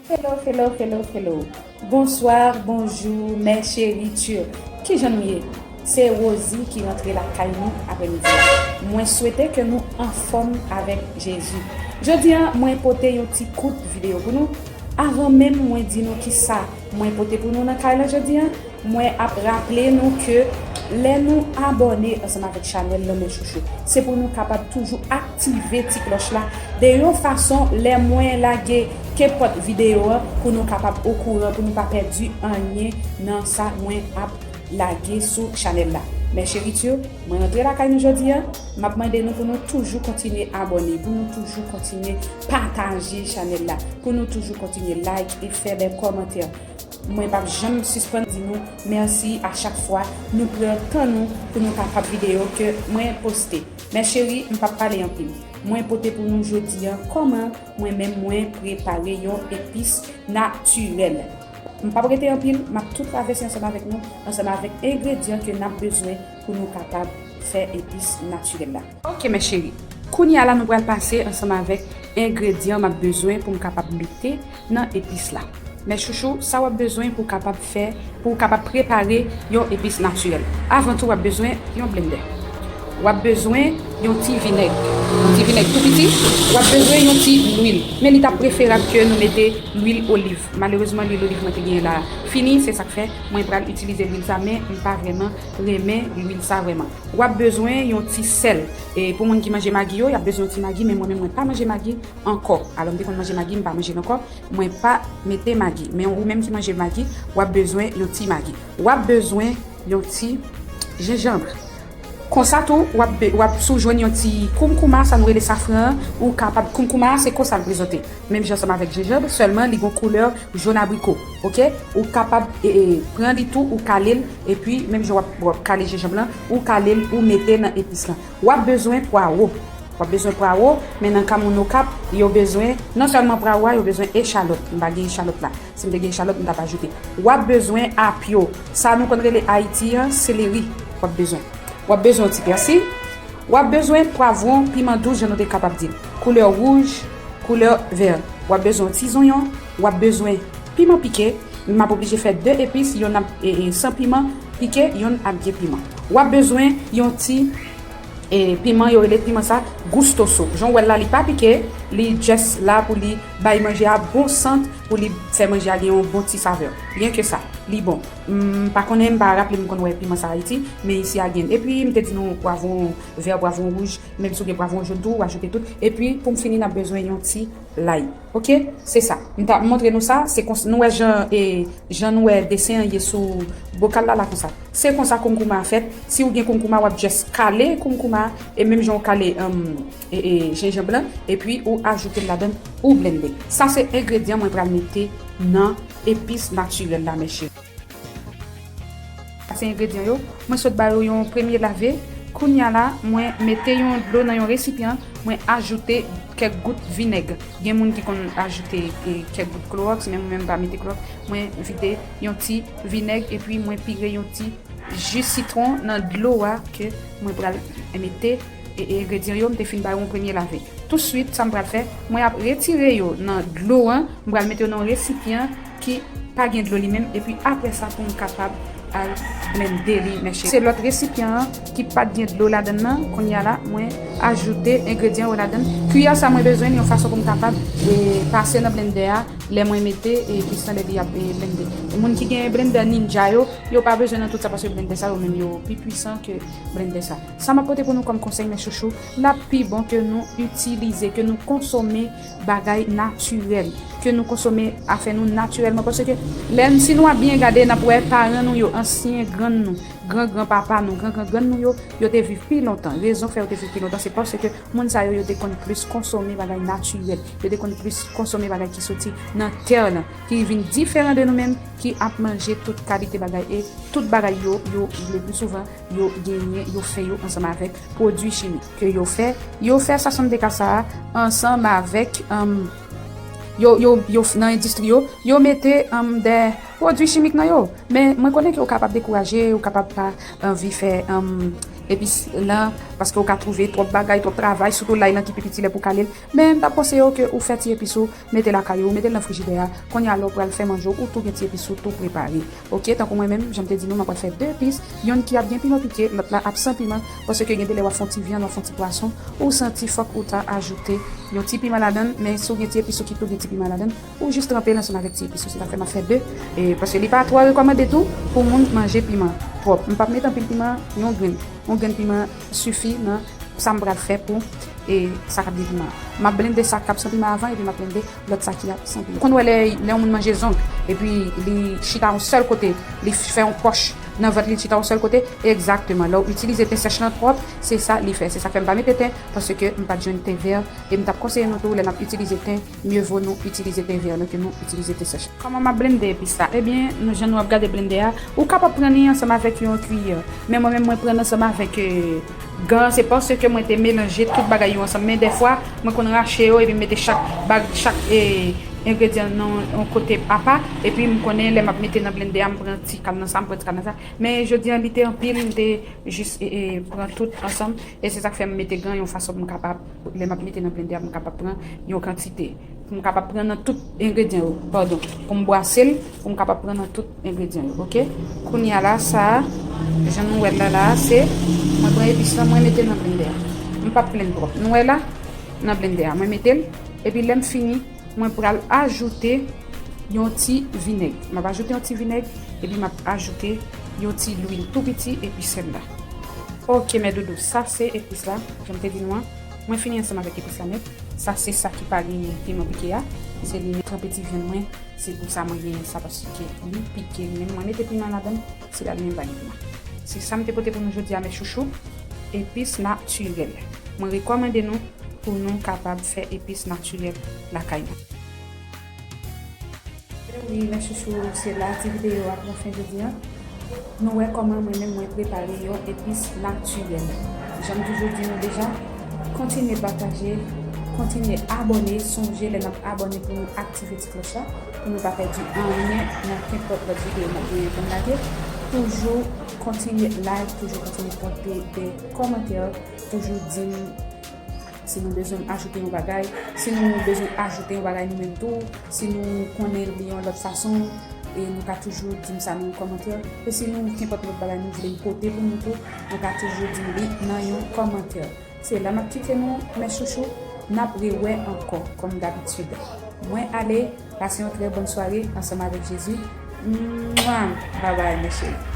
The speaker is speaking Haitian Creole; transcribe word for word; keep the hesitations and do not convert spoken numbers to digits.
Hello, hello, hello, hello. Bonsoir, bonjou, mes chéris turcs. Kijan nou ye? Se Rosie ki rantre lakay nou aprèmidi a. Mwen swete ke nou anfòm avèk Jezi. Jodi a, mwen pote yon ti kout videyo pou nou. Avan menm mwen di nou kisa mwen pote pou nou nan kay la jodi a, mwen ap raple nou ke lè nou abòne ansanm avèk chanèl lan, mes chouchous, se pou nou kapab toujou aktive ti klòch la de yon fason lè mwen lage kenpòt videyo an, pou nou kapab okouran, pou nou pa pèdi anyen nan sa mwen ap lage sou chanèl la. Mes chéris turcs, mwen rantre lakay nou jodi a, m ap mande nou pou nou toujou kontinye abòne, pou nou toujou kontinye pataje chanèl la, pou nou toujou kontinye like e fè de kòmantè. Mwen p ap janm sispann di nou mèsi a chak fwa nou pran tan nou pou nou kapab videyo ke mwen poste. Mes chéris, m p ap pale anpil. Mwen pote pou nou jodi a kòman mwen menm mwen prepare yon epis natirèl. M p ap rete anpil, m ap tou travèse ansanm avèk nou, ansanm avèk engredyan ke n ap bezwen pou nou kapab fè epis natirèl la. Ok, mes chéris. Kounye a la, nou pral pase ansanm avèk engredyan m ap bezwen pou m kapab mete nan epis la. Mes chouchous, sa w ap bezwen pou w kapab fè, pou w kapab prepare yon epis natirèl. Avan tou, w ap bezwen yon blendè. W ap bezwen yon ti vinèg. Yon ti vinèg tou piti. W ap bezwen yon ti lwil. Men li t ap preferab ke nou mete lwil oliv. Malerezman, lwil oliv mwen te genyen la fini. Se sa k fè mwen pral itilize lwil sa, men m pa vrèman renmen lwil sa vrèman. W ap bezwen yon ti sèl. E pou moun ki manje magi yo, y ap bezwen yon ti magi, men mwen menm mwen pa manje magi ankò. Alò, m te konn manje magi, m pa manje l ankò. Mwen pa mete magi. Men ou menm ki manje magi, w ap bezwen yon ti magi. W ap bezwen yon ti jenjanm. Konsa tou, w ap be-, w ap, si w jwenn yon ti koumkouma, sa nou rele safran an, ou kapab, koumkouma a, se konsa l prezante. Menm jan ansanm avèk jenjanm, sèlman li gon koulè jòn abriko, ok? Ou kapab, e, e, pran li tou, ou kale l, epi menm jan w ap, w ap kale jenjanm lan, ou kale l, ou mete nan epis lan. W ap bezwen pwawo. W ap bezwen pwawo, men nan ka moun Okap, yo bezwen, non sèlman pwawo a, yo bezwen echalòt. M pa gen echalòt la. Si m te gen echalòt, m t ap ajoute. W ap bezwen apyo. Sa nou konn rele Ayiti an, seleri. W ap bezwen. W ap bezwen yon ti pèsi. W ap bezwen pwavwon, piman dous, jan nou te kapab di l. Koulè wouj, koulè vè. W ap bezwen yon ti zonyon. W ap bezwen piman pike. M ap oblije fè de epis, yonn ap, e, e, san piman pike, yonn ap gen piman. W ap bezwen yon ti, e, piman, yo rele piman sa gustoso. Jan w wè l la, li pa pike, li just la pou li bay manje a bon sant, pou li fè manje a gen yon bon ti savè. Byen ke sa, li bon. M pa konnen, m pa raple m konn wè piman sa Ayiti, men isi a gen. Epi, m te di nou pwavwon vè, pwavwon wouj, menm si w gen pwavwon jòn tou, w ajoute tout. Epi, pou m fini, n ap bezwen yon ti lay. Ok? Se sa. M ta montre nou sa, se konsa, nou wè jan, e, jan nou wè desen an ye sou bokal la, la konsa. Se konsa koumkouma a fèt. Si w gen koumkouma, w ap just kale koumkouma a, e menm jan w kale, um, e, e, jenjanm lan, epi ou ajoute l ladann, ou blende. Sa se engredyan mwen pral mete nan epis natirèl la, mes chéris. Sa se engredyan yo. Mwen sot ba yo yon premye lave. Kounye a la, mwen mete yon dlo nan yon resipyan. Mwen ajoute kèk gout vinèg. Gen moun ki konn ajoute, e, kèk gout klowòks, men mwen menm m pa mete klowòks. Mwen vide yon ti vinèg epi mwen pire yon ti ji sitwon nan dlo a ke mwen pral mete e, e, engredyan yo, m te fin ba yo yon premye lave. Touswit, sa m pral fè, mwen ap retire yo nan dlo an, m pral mete yo nan yon resipyan ki pa gen dlo li menm, epi apre sa pou m kapab al blende li, mes chéris. Se lòt resipyan an ki pa t gen dlo ladann nan, kounye a la, mwen ajoute engredyan yo ladann. Kiyè sa mwen bezwen l yon fason pou m kapab, e, pase nan blendè a, lè mwen mete, e, jis nan lè li ap, e, blende. Moun ki gen blendè Ninja yo, yo pa bezwen nan tout sa paske blendè sa yo menm yo pi pwisan ke blendè sa. Sa m ap pote pou nou kòm konsèy, mes chouchous, l ap pi bon ke nou itilize, ke nou konsome bagay natirèl, ke nou konsome afè nou natirèlman. Paske lè n, si nou ap byen gade, n ap wè paran nou yo, ansyen grann nou, gran gran papa nou, gran gran grann nou yo, yo te viv pi lontan. Rezon fè yo te viv pi lontan, se paske moun sa yo, yo te konn plis konsome bagay natirèl, yo te konn plis konsome bagay ki soti nan tè lan, ki vin diferan de nou menm, ki ap manje tout kalite bagay. E tout bagay yo, yo, le pli souvan, yo genyen, yo fè yo ansanm avèk pwodui chimik. Ke yo fè, yo fè swasannde ka sa a ansanm avèk, um, yo, yo, yo, nan endistri yo, yo mete, um, de pwodui chimik nan yo. Men mwen konnen ke w kapab dekouraje, w kapab pa anvi fè, um, epis lan, paske ou ka twouve twòp bagay, twòp travay, sitou lay lan ki pi piti lè pou kale l. Men m t ap konseye w ke ou fè ti epis ou, mete lakay ou, mete l nan frijidè a. Kounye a lè w pral fè manje w, ou tou gen ti epis ou tou prepare. Oke, tankou mwen menm, jan m te di nou, m ap pral fè de epis, yonn ki ap gen piman pike, lòt la ap san piman, paske gen de lè w ap fè yon ti vyann, w ap fè yon ti pwason, ou santi fòk ou ta ajoute yon ti piman ladan l, men si w gen ti epis ou ki tou gen ti piman ladan l, ou jis tranpe l ansanm avèk ti epis ou. Se sa k fè m ap fè de, e, paske li pa twò rekòmande tou pou moun manje piman twòp. M p ap met anpil piman, yon grenn. Yon grenn piman sifi nan sa m pral fè pou, e, sa k ap gen piman. M ap blende sa k ap san piman avan, epi m ap blende lòt sa ki ap san piman. Ou konn wè lè, lè yon moun manje zong, epi li chita yon sèl kote, li fè yon pòch nan vant li, li chita yon sèl kote, egzakteman. Lè w itilize ten sèch lan twòp, se sa li fè. Se sa k fè m pa mete ten, paske m pa t jwenn ten vè, e m t ap konseye nou tou, lè n ap itilize ten, mye vo nou itilize ten vè lan ke nou itilize ten sèch. Kòman m ap blende epis la? Ebyen, nou, jan nou ap gade blendè a, ou kapab pran li ansanm avèk yon kiyè. Men mwen menm, mwen pran l ansanm avèk, e, gan, se paske mwen te melanje tout bagay yo ansanm. Men dèfwa, mwen konn rache yo epi m mete chak bag, chak, e, engredyan nan yon kote apa. Epi m konnen lè m ap mete nan blendè a, m pran ti kal nan sa, m pran ti kal nan sa. Men jodi a, li te anpil, m te jis, e, e, pran tout ansanm. E se sa k fè m mete gan yon fason pou m kapab, lè m ap mete nan blendè a, pou m kapab pran yon kantite. Pou m kapab pran nan tout engredyan yo, padon. Pou m bwase l, pou m kapab pran nan tout engredyan yo, oke? Kounye a la, sa a, jan nou wè l la, la a, se, mwen pran epis lan, mwen mete nan blendè a. M p ap plenn twòp. Nou wè la, nan blendè a, mwen mete l, epi lè m fini, mwen pral ajoute yon ti vinèg. M ap ajoute yon ti vinèg, epi m ap ajoute yon ti lwil tou piti, epi sèl la. Oke, mè doudou, sa se epis la, jan m te di nou an. Mwen fini ansanm avèk epis la nèt. Sa se sa ki pa genyen piman pike a. Se li menm tranpe ti vyann mwen. Se pou sa mwen genyen sa, paske li pike li menm. Mwen mete piman ladan l, se la li menm pa gen piman. Se sa m te pote pou nou jodi a, mè chouchou. Epis natirèl. Mwen rekòmande nou pou nou kapab fè epis natirèl lakay nou. Wi, mè chouchou, se la ti videyo a pran fen jodi a. Nou wè kòman mwen menm mwen prepare yon epis natirèl. Jan m toujou di nou deja, kontinye pataje, kontinye abòne, sonje lè n ap abòne pou nou aktive ti klòch la, pou nou pa pèdi anyen nan kenpòt lòt videyo n ap genyen pou n lage. Toujou kontinye like, toujou kontinye pote de kòmantè, toujou di m si nou bezwen m ajoute yon bagay, si nou bezwen ajoute yon bagay nou menm tou, si nou konnen li yon lòt fason, e nou ka toujou di m sa nan yon kòmantè. E si nou kenpòt lòt bagay nou vle m pote pou nou tou, nou ka toujou di m li nan yon kòmantè. Se la m ap kite nou, mè chouchou, n ap rewè ankò, kòm dabitid. Mwen ale, pase yon trè bòn sware ansanm avèk Jezi. Mwa! Babay, mè cheri.